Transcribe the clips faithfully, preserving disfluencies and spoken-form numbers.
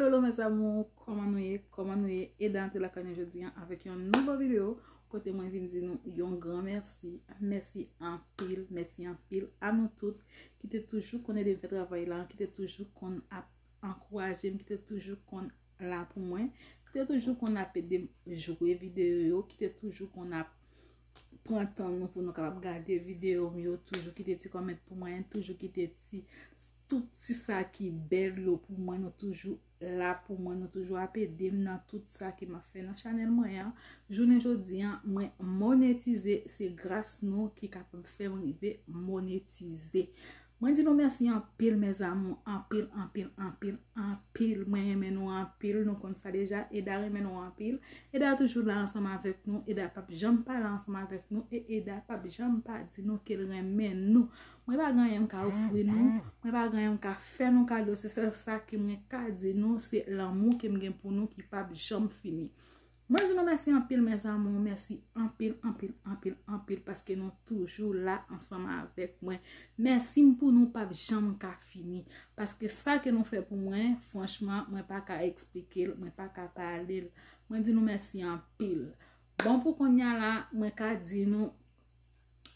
Hello mes amours, kòman nou ye? Kòman nou ye? Eda antre lakay nou jodi an avèk yon nouvo videyo kote mwen vin di nou yon gran mèsi. Mèsi anpil, mèsi anpil a nou tout ki te toujou konn ede m fè travay la, ki te toujou konn ap ankouraje m, ki te toujou konn la pou mwen, ki te toujou konn ap ede m jwe videyo yo, ki te toujou konn ap pran tan nou pou nou kapab gade videyo m yo, toujou kite ti kòmant pou mwen, toujou kite ti, tout ti sa ki bèl yo pou mwen, nou toujou la pou mwen, nou toujou ap ede m nan tout sa ke m ap fè nan chanèl mwen an. Jounen jodi an, mwen monetize, se gras nou ki kapab fè m rive monetize. Mwen di nou mèsi anpil mes amours, anpil, anpil, anpil, anpil. Mwen renmen nou anpil, nou konn sa deja. Eda renmen nou anpil. Eda toujou la ansanm avèk nou. Eda pap janm pa la ansanm avèk nou. E Eda pap janm pa di nou ke l renmen nou. Mwen pa gen anyen m ka ofri nou. Mwen pa gen anyen m ka fè nou kado. Se sèl sa ke mwen ka di nou, se lanmou ke m gen pou nou ki pap janm fini. Mwen di nou mèsi anpil mes amours, mèsi anpil, anpil, anpil, anpil paske nou toujou la ansanm avèk mwen. Mèsi m pou nou pap janm ka fini paske sa ke nou fè pou mwen, franchman, mwen pa ka eksplike l, mwen pa ka pale l. Mwen di nou mèsi anpil. Bon, pou kounye a la, mwen ka di nou,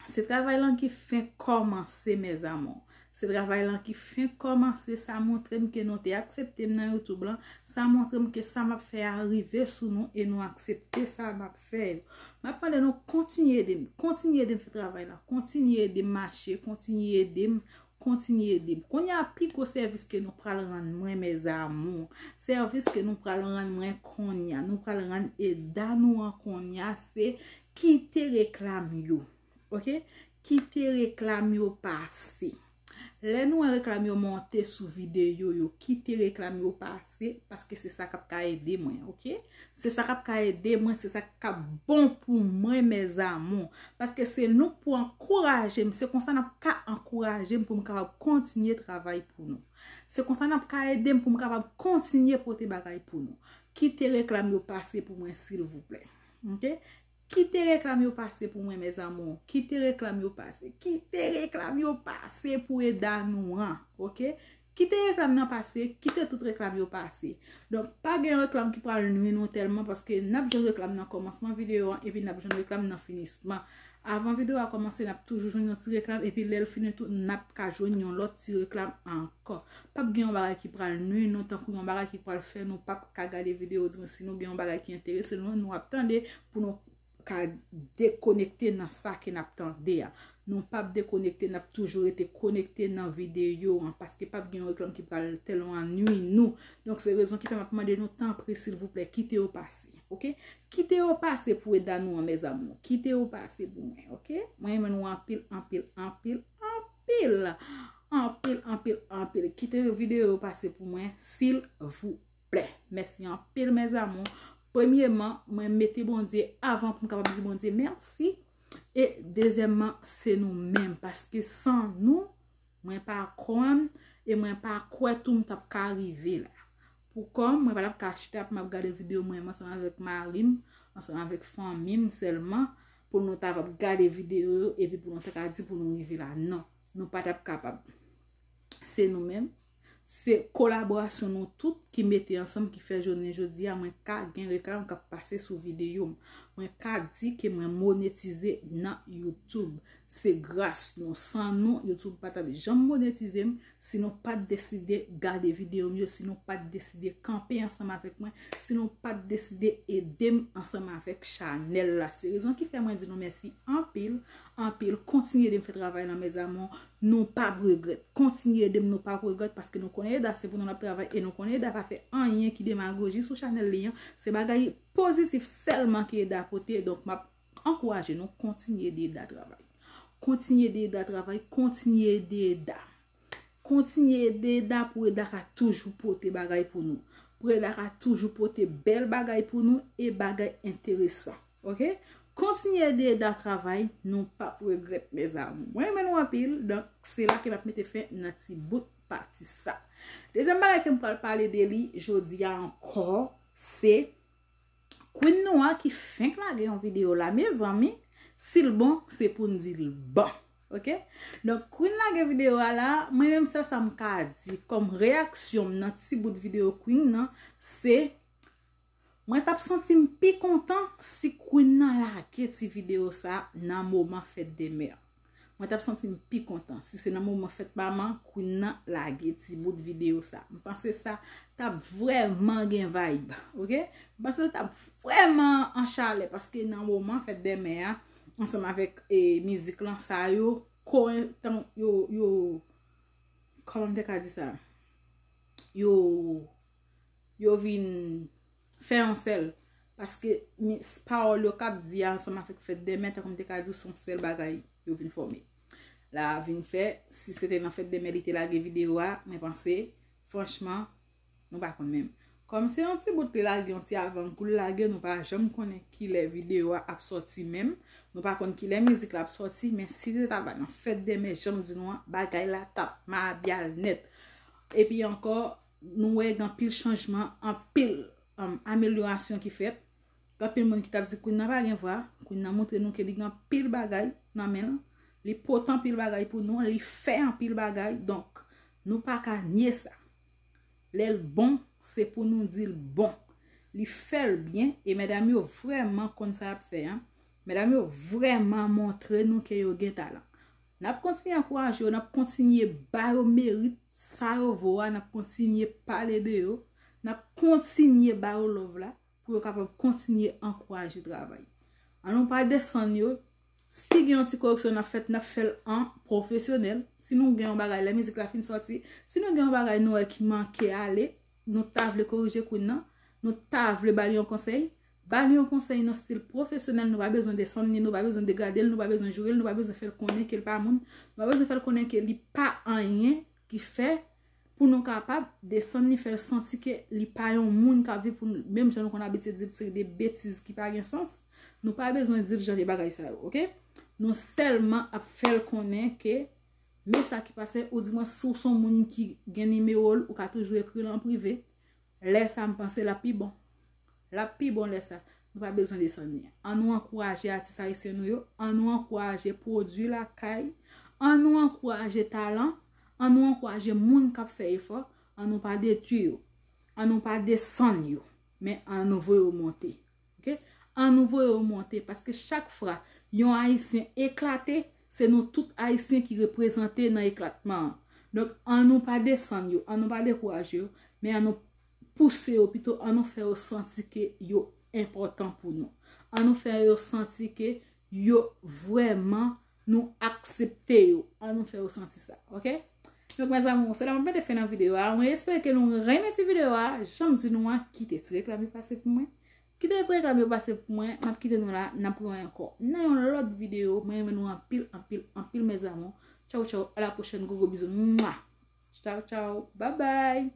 se travay lan ki fenk kòmanse mes amours. Se travay lan ki fenk kòmanse, sa montre m ke nou te aksepte m nan YouTube lan, sa montre m ke sa m ap fè a rive sou nou e nou aksepte sa m ap fè yo. M ap mande nou kontinye ede m, kontinye ede m fè travay la, kontinye ede m mache, kontinye ede m, kontinye ede m. Kounye a pi gwo sèvis ke nou pral rann mwen mes amours, sèvis ke nou pral rann mwen kounye a, nou pral rann Eda nou an kounye a, se kite reklam yo. Ok? Kite reklam yo pase. Lè nou wè reklam yo monte sou videyo yo, kite reklam yo pase, paske se sa k ap ka ede mwen, ok? Se sa k ap ka ede mwen, se sa k ap bon pou mwen mes amours. Paske se nou k pou ankouraje m, se konsa n ap ka ankouraje m pou m kapab kontinye travay pou nou. Se konsa n ap ka ede m pou m kapab kontinye pote bagay pou nou. Kite reklam yo pase pou mwen silvouplè. Ok? Kite reklam yo pase pou mwen mes amours. Kite reklam yo pase. Kite reklam yo pase pou Eda nou an. Ok? Kite reklam nan pase. Kite tout reklam yo pase. Donk, pa gen reklam ki pral nwi nou tèlman paske n ap jwenn reklam nan kòmansman videyo an epi n ap jwenn reklam nan finisman. Avan videyo a kòmanse, n ap toujou jwenn yon ti reklam epi lè l fini tou, n ap ka jwenn yon lòt ti reklam ankò. P ap gen yon bagay ki pral nwi nou, tankou yon bagay ki pral fè nou p ap ka gade videyo, di mwen si nou gen yon bagay ki enterese nou, nou ap tande pou nou ka dekonekte nan sa ke n ap tande a. Nou p ap dekonekte, n ap toujou rete konekte nan videyo an, paske p ap gen yon reklam ki pral tèlman nwi nou. Donk, se rezon ki fè m ap mande nou, tanpri, silvouplè, kite yo pase, ok? Kite yo pase pou Eda nou an, mes amours. Kite yo pase pou mwen, ok? Mwen renmen nou anpil, anpil, anpil, anpil. Anpil, anpil, anpil. Kite videyo yo pase pou mwen, silvouplè. Mèsi anpil, mes amours. Premyeman, mwen mete Bondye avan pou m kapab di Bondye mèsi. E dezyèmman, se nou menm. Paske san nou, mwen pa konn e mwen pa kwè tou m t ap ka rive la. Pou kò m, mwen pa t ap ka chita pou m ap gade videyo mwen menm ansanm avèk mari m, ansanm avèk fanmi m sèlman, pou nou ta ap gade videyo yo epi pou nou ta ka di pou nou rive la. Non, nou pa t ap kapab. Se nou menm. Se kolaborasyon nou tout ki mete ansanm ki fè jounen jodi a mwen ka gen reklam k ap pase sou videyo m. Mwen ka di ke mwen monetize nan YouTube. Se gras nou. San nou, YouTube pa t ap janm monetize m si nou pa t deside gade videyo m yo, si nou pa t deside kanpe ansanm avèk mwen, si nou pa t deside ede m ansanm avèk chanèl la. Se rezon ki fè mwen di nou mèsi anpil, anpil. Kontinye ede m fè travay lan, mes amours. Nou p ap regrèt. Kontinye ede m, nou p ap regrèt, paske nou konnen Eda se pou nou l ap travay, e nou konnen Eda pa fè anyen ki demagoji sou chanèl li an. Se bagay pozitif sèlman ke Eda pote, donk m ap ankouraje nou kontinye ede Eda travay. Kontinye ede Eda travay, kontinye ede Eda. Kontinye ede Eda pou Eda ka toujou pote bagay pou nou. Pou Eda ka toujou pote bèl bagay pou nou e bagay enteresan. Ok? Kontinye ede Eda travay, nou p ap regrèt, mes amours. Mwen renmen nou anpil, donk se la ke m ap mete fen nan ti bout pati sa. Dezyèm bagay ke m pral pale de li jodi a ankò, se Queen nou an ki fenk lage yon videyo la, mezanmi, si l bon, se pou n di l bon. Ok? Donk, Queen lage videyo a la, mwen menm sèl sa m ka di kòm reyaksyon m nan ti bout videyo Queen nan, se mwen t ap santi m pi kontan si Queen nan lage ti videyo sa nan moman fèt de mè. Mwen t ap santi m pi kontan si se nan moman fèt manman Queen nan lage ti bout videyo sa. M panse sa t ap vrèman gen vibe, ok? M panse l t ap vrèman an chalè paske nan moman fèt de mè a, ansanm avèk e, mizik lan, sa yo, koen, tan, yo, yo, kòman m te ka di sa? Yo, yo vin fè yon sèl. Paske mi- pawòl yo k ap di a ansanm avèk fèt de mè, tankou m te ka di w, se yon sèl bagay yo vin fòme. La vin fè, si se te nan fèt de mè li te lage videyo a, mwen panse, franchman, nou pa konn menm. Kòm se yon ti bout li lage, yon ti avan kou l lage, nou pa janm konnen kilè videyo a ap sòti menm. Nou pa konn kilè mizik la ap sòti, men si se ta va nan fèt de mè, jan m di nou an, bagay la t ap mabyal nèt. Epi ankò, nou wè gen anpil chanjman, anpil um, amelyorasyon ki fèt. Gen anpil moun ki t ap di Queen nan pa gen vwa. Queen nan montre nou ke li gen anpil bagay nan men l. Li pote anpil bagay pou nou. Li fè anpil bagay. Donk, nou pa ka nye sa. Lè l bon, se pou nou di l bon. Li fè l byen. E medam yo vrèman konn sa y ap fè an. Medam yo vrèman montre nou ke yo gen talan. N ap kontinye ankouraje yo, n ap kontinye ba yo merit sa yo vo a, n ap kontinye pale de yo, n ap kontinye ba yo love la pou yo kapab kontinye ankouraje travay. An nou pa desann yo. Si gen yon ti koreksyon n ap fèt, n ap fè l an pwofesyonèl. Si nou gen yon bagay, lè mizik la fin sòti, si nou gen yon bagay nou wè ki manke ale, nou ta vle korije Queen nan, nou ta vle ba li yon konsèy, ba li yon konsèy nan stil pwofesyonèl, nou pa bezwen desann li, nou pa bezwen degrade l, nou pa bezwen joure l, nou pa bezwen fè l konnen ke l pa moun, nou pa bezwen fè l konnen ke li pa anyen ki fè pou nou kapab desann li, fè l santi ke li pa yon moun k ap viv pou nou, menm jan nou konn abitye di l se de betiz ki pa gen sans, nou pa bezwen di l jan de bagay sa yo, ok? Nou sèlman ap fè l konnen ke men sa ki pase, oudimwen si w se yon moun ki gen nimewo l, ou ka toujou ekri l an prive. Lè sa, m panse l ap pi bon. L ap pi bon lè sa. Nou pa bezwen desann li. An nou ankouraje atis ayisyen nou yo. An nou ankouraje pwodui lakay. An nou ankouraje talan. An nou ankouraje moun k ap fè efò. An nou pa detwi yo. An nou pa desann yo. Men an nou voye yo monte. Ok? An nou voye yo monte. Paske chak fwa yon Ayisyen eklate, se nou tout Ayisyen ki reprezante nan eklatman an. Donk, an nou pa desann yo, an nou pa dekouraje yo, men an nou pouse yo pito, an nou fè yo santi ke yo enpòtan pou nou. An nou fè yo santi ke yo vrèman, nou aksepte yo. An nou fè yo santi sa, ok? Donk, mezanmi, se la mwen mete fen nan videyo a. Mwen espere ke nou renmen ti videyo a. Jan m di nou an, kite ti reklam yo pase pou mwen. Kite ti reklam yo pase pou mwen. M ap kite nou la. N ap wè ankò nan yon lòt videyo. Mwen renmen nou anpil, anpil, anpil, mezanmi. Tchaw, tchaw. A la pwochèn. Gwo, gwo bizou. Mwa. Tchaw, tchaw. Babay.